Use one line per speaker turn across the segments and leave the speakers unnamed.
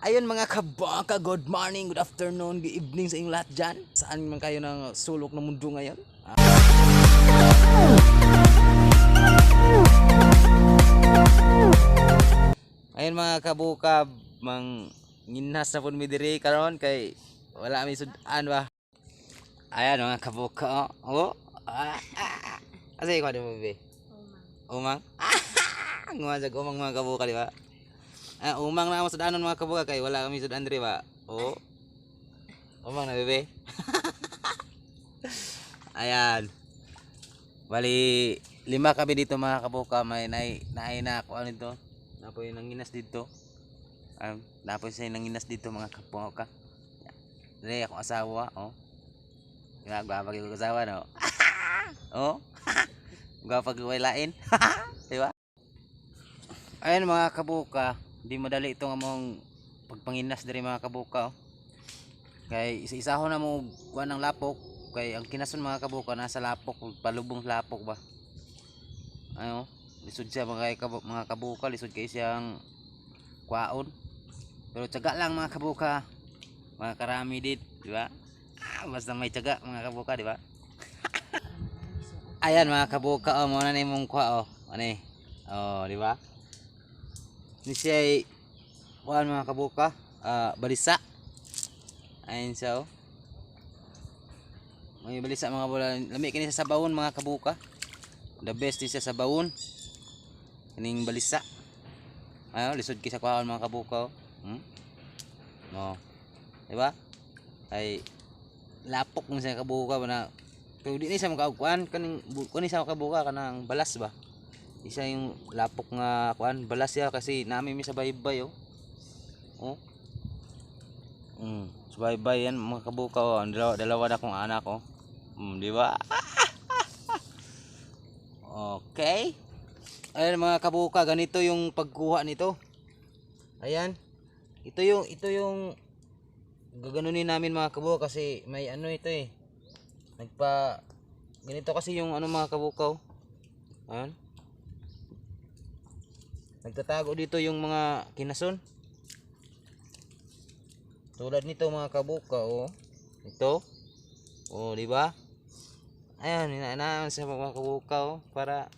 Ayun, mga kabaka, good morning, good afternoon, good evening sa inyong lahat dyan. Saan man kayo ng sulok ng mundo ngayon? Ayun, mga kabuka, mang nginas na po mi diri karon kay wala mi sudan ba. Ayan, mga kabuka, oh. Oh. Ah, ah. Asa ikaw di mo, bebe?
Umang.
Umang? Ah, nguha sa umang, mga kabuka, di ba? Ah, umang na ako sudanon, mga kabuka, kay wala kami sudan diri ba. Oh. Umang na, bebe. Ayan. Bali, lima kami dito, mga kabuka. May nai naay na ako ano dito. Napoy nanginas dito. Napoy sa nanginas dito, mga kabuka. Dili akong asawa, oh. Diba, gwapa gyud ko asawa, no? Oh. Gwapa gyud lain. Di ba? Ayan, mga kabuka, di madali itong among pagpanginas diri, mga kabuka, oh. Kay isa-isahon na mo kuan ng lapok kay ang kinason, mga kabuka, nasa lapok, palubong sa lapok ba. Ayo, lisod siya mga kabuka, lisod kay siyang kwaon. Pero tiyaga lang, mga kabuka. Mga karami dit, di ba? Ah, basta may tiyaga, mga kabuka, di ba? Ayan, mga kabuka, oh, mao na imong kuha, oh. Ano eh? Oh, di ba? Ni siya ay kuan, mga kabuka, ah, balisa. Ayun siya, oh. May balisa, mga bola. Lami kini sa sabawon, mga kabuka. The best din siya sa bawon. Kining balisa. Ayo, lisod kay sa kuhaon, mga kabuka, oh. Oh. Di ba? Ay lapok mo siya, kabuka ba na. Pero di ni siya makakuan kaning kuan ni siya, kabuka, kanang balas ba. Isa yung lapok nga kuan, balas siya kasi nami mi sa baybay, oh. Oh. Sa baybay yan, mga kabuka, oh. Ang dalawa, dalawa na akong anak, oh. Di ba? Okay. Ayan, mga kabuka, ganito yung pagkuha nito. Ayan. Ito yung gaganunin namin, mga kabuka, kasi may ano ito eh. Nagpa ganito kasi yung ano, mga kabuka, oh. Ayan. Nagtatago dito yung mga kinason. Tulad nito, mga kabuka, oh. Ito. Oh, di ba? Ayan, inaanaan sa mga kabuka, oh, para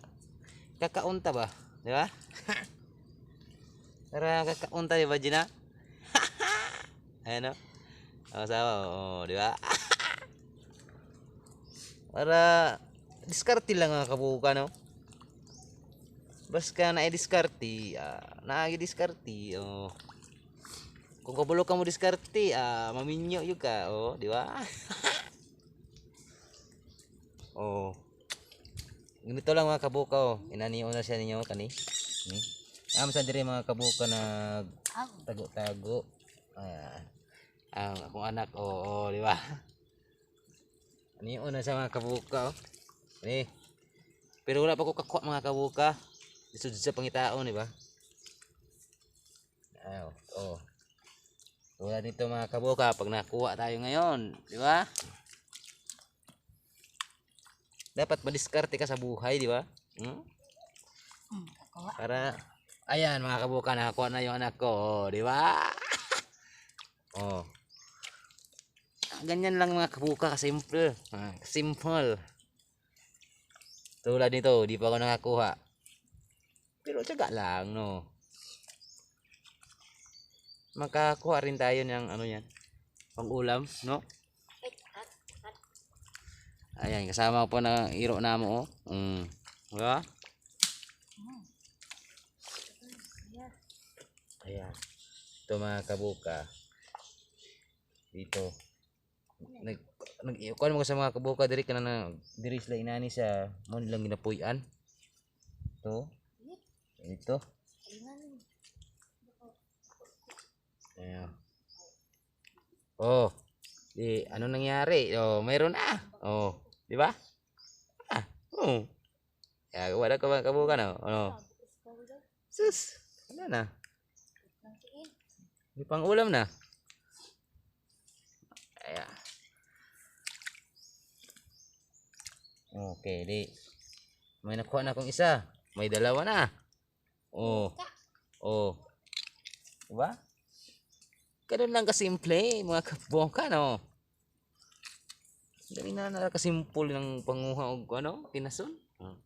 kakaunta ba, di ba? Para kakaunta, di ba, Gina? Ayan, oh. Oh, sawa, oh, di ba? Para diskarte lang, mga kabuka, no? Basta na diskarte, ah, diskarte, oh. Kung kabalo ka mo diskarte, ah, maminyo yun ka, oh, di ba? Oh. Ganito lang, mga kabuka, oh. Inaniyo na siya ninyo kani. Ni. Ah, sa diri, mga kabuka, nag
Aw.
tago-tago. Ayan. Ang akong anak, oh, oh, di ba? Aniyo na siya, mga kabuka, oh. Ni. Pero wala pa ko kakuha, mga kabuka. Lisod sa pangitaon, di ba? Ayo, oh. Tulad nito, mga kabuka, pag nakuha tayo ngayon, di ba? Dapat madiskarte ka sa buhay, di ba? Hmm?
Kakuha.
Para ayan, mga kabuka, nakakuha na yung anak ko, oh, di ba? Oh. Ganyan lang, mga kabuka, kasimple. Ah, simple. Tulad nito, di pa ako nakakuha. Pero tiyaga lang, no. Makakuha rin tayo ng ano yan. Pang-ulam, no?
Wait, at, at.
Ayan, kasama ko po ng iro na mo, oh. Diba?
Yeah.
Ayan. Ito, mga kabuka. Dito. Nag nag kuan mo sa mga kabuka diri kana na diri sila inani sa mo nilang ginapuy-an. Ito. Ito.
Alingan.
Ayan. Oh. Di ano nangyari? Oh, mayroon na. Oh, di ba? Ah, oh. Ya, wala ka mga kabuka, no? Ano? Sus. Wala na. May pang-ulam na. Ayan. Okay, di. May nakuha na akong isa. May dalawa na. Oh. Oh. Diba? Ganun lang kasimple, mga kaboka, no? Dali na na kasimple ng panguha og ano, tinason. Oh.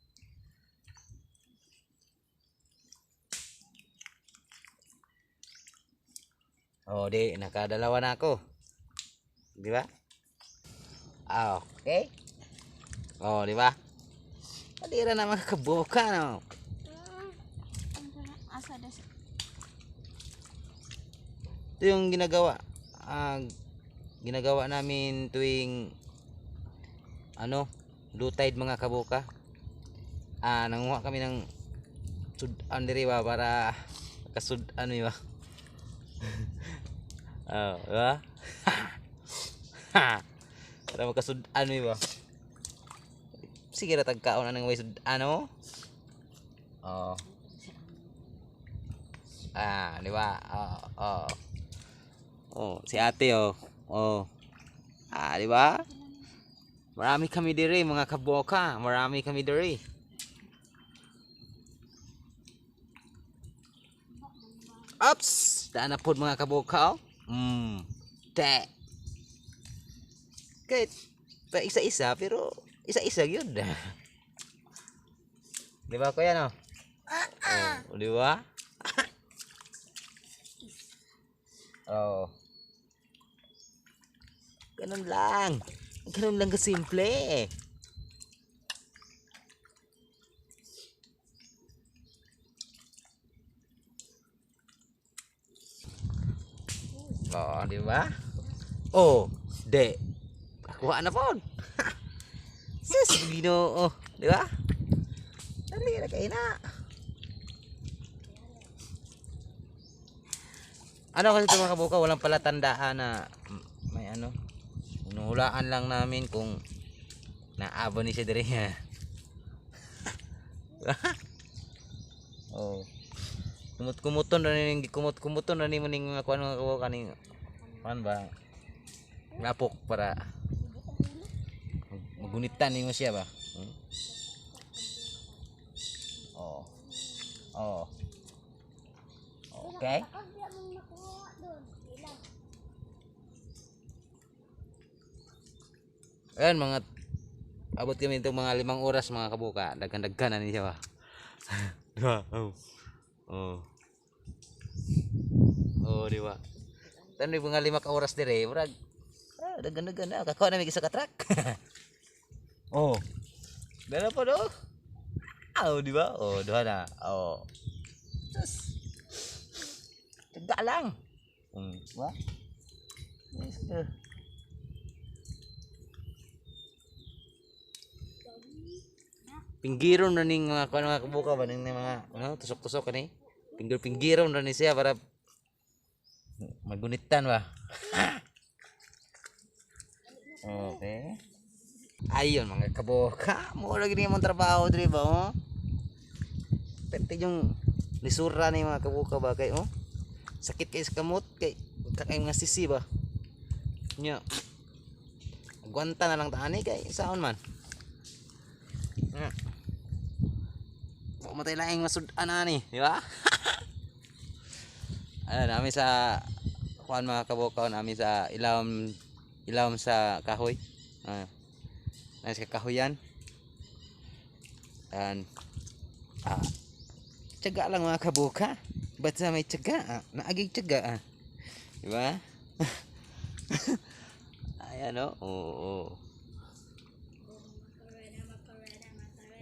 Oh, di nakadalawa na ako. Di ba? Ah, okay. Oh, di ba? Dali ra na mga kaboka, no?
Asa das.
Ito yung ginagawa. Ginagawa namin tuwing ano, low tide, mga kaboka. Nanguha kami ng sud-an diri ba para kasud-an ba. Oh, di ba? Para makasud-an ba. Sige ra tagkaon anang way sud-an, oh. Oh. Ah, di ba? Oh. Oh, si ate, oh. Oh. Ah, di ba? Marami kami diri, mga kaboka. Marami kami diri. Oops! Daan na pod, mga kaboka, oh. Te. Kahit pa isa-isa, pero isa-isa yun. Di ba, kuya, no? Oh, di ba? Oh. Ganun lang. Ganun lang kasimple. Oh, di ba? Oh, de. Kuha na po. Sus, Ginoo, di ba? Dali na kayo na. Ano kasi ito, mga kabuka, walang palatandaan na may ano. Hinuhulaan lang namin kung naabo ni siya diri. Oh. Kumut-kumuton ra ning kumut-kumuton ra nimo ning mga kuan, mga kabuka, ning kuan ba? Lapok para magunitan nimo siya ba? Hmm? Oh. Oh. Okay.
Ang di mo nakuha doon. Ilang.
Ayan, mga abot kami itong mga 5 oras, mga kabuka. Daghan-daghan na ni siya ba. Di ba? Oh. Oh. Oh, di ba? Tanong mga 5 ka oras dire, murag daghan-daghan na. Kakuha na may isa ka truck. Oh. Dala pa do. Oh, di ba? Oh, duha na. Oh. Sus. Tiyaga lang. Ba? Yes, sir. Pinggiron na ning mga kuan, mga kabuka ba, ning mga ano, tusok-tusok kani. Pinggir-pinggiron na ni siya para magunitan ba. Okay. Ayun, mga kabuka, mo lagi ni mong trabaho diri ba, oh. Pwede yung lisura ni mga kabuka ba kay, oh. Sakit kay sa kamot kay kay mga sisi ba. Nya. Agwanta na lang taani kay saon man. Nya. Wa matay laing masud-an ani, di ba? Ano namin sa kuan, mga kabukaw, namin sa ilawom ilawom sa kahoy. Ah. Nasa kahoyan. And tiyaga lang, mga kabuka. Ba't sa may tiyaga? Ah, naagig tiyaga ah. Di ba? Ayan oh. Oo.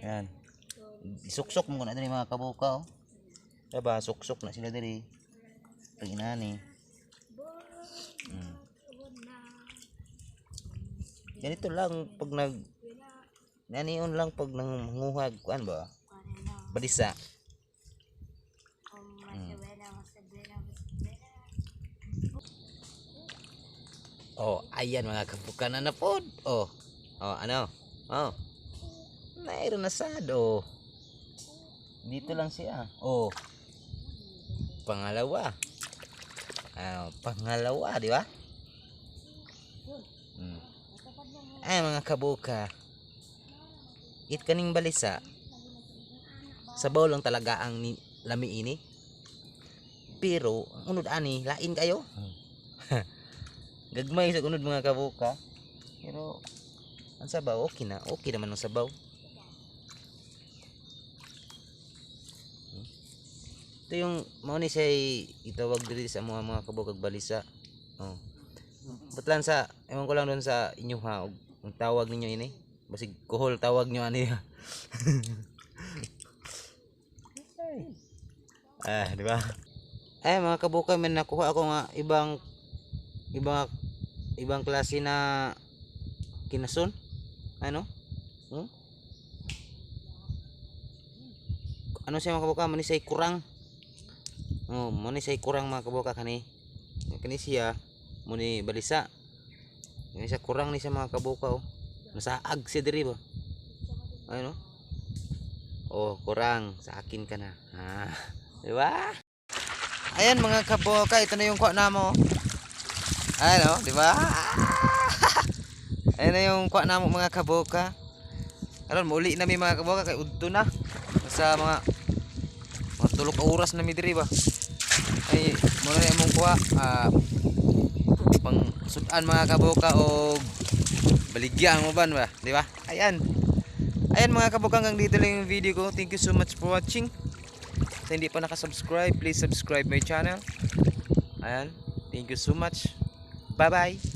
Ayan. Suksok mo na diri, mga kabuka, oh. Diba, suksok na sila diri. Pag inani. Ganito lang pag nag nanion lang pag nanguhag kuan ba? Balisa. Oh, ayan, mga kabuka na napod. Oh. Oh, ano? Oh. Mayroon na sad, oh. Dito lang siya. Oh. Pangalawa. Ah, pangalawa, di ba? Ay, mga kabuka. It kaning balisa. Sabaw lang talaga ang lami ini. Pero ang unod ani lain kayo. Gagmay sa unod, mga kabuka. Pero ang sabaw okay na, okay naman ang sabaw. Ito yung mao ni siya itawag diri sa mga kabukag balisa. Oh. But lang sa ewan ko lang doon sa inyo ha, og ang tawag ninyo ini. Basig kuhol tawag nyo ani. Ah, di ba? Ay, mga kabuka, may nakuha ako nga ibang ibang ibang klase na kinason. Ano? Ano siya, mga kabuka? Mao ni siya kurang. Oh, mao ni siya kurang, mga kabuka, kani. Kani siya mao ni balisa. Kani siya kurang ni siya, mga kabuka, oh. Nasaag siya diri ba? Ano? Oh, kurang, sa akin ka na. Ah, di ba? Ayan, mga kabuka, ito na yung kuha namo. Ayan oh, di ba? Ayan na yung kuha namo, mga kabuka. Aron mauli na mi, mga kabuka, kay udto na. Sa mga 3 ka oras na mi diri ba. Ay, mao na imong kuha pang sudan, mga kabuka, og baligya ang uban ba, di ba? Ayan. Ayan, mga kabuka, hanggang dito lang yung video ko. Thank you so much for watching. Sa hindi pa nakasubscribe, please subscribe my channel. Ayan. Thank you so much. Bye-bye.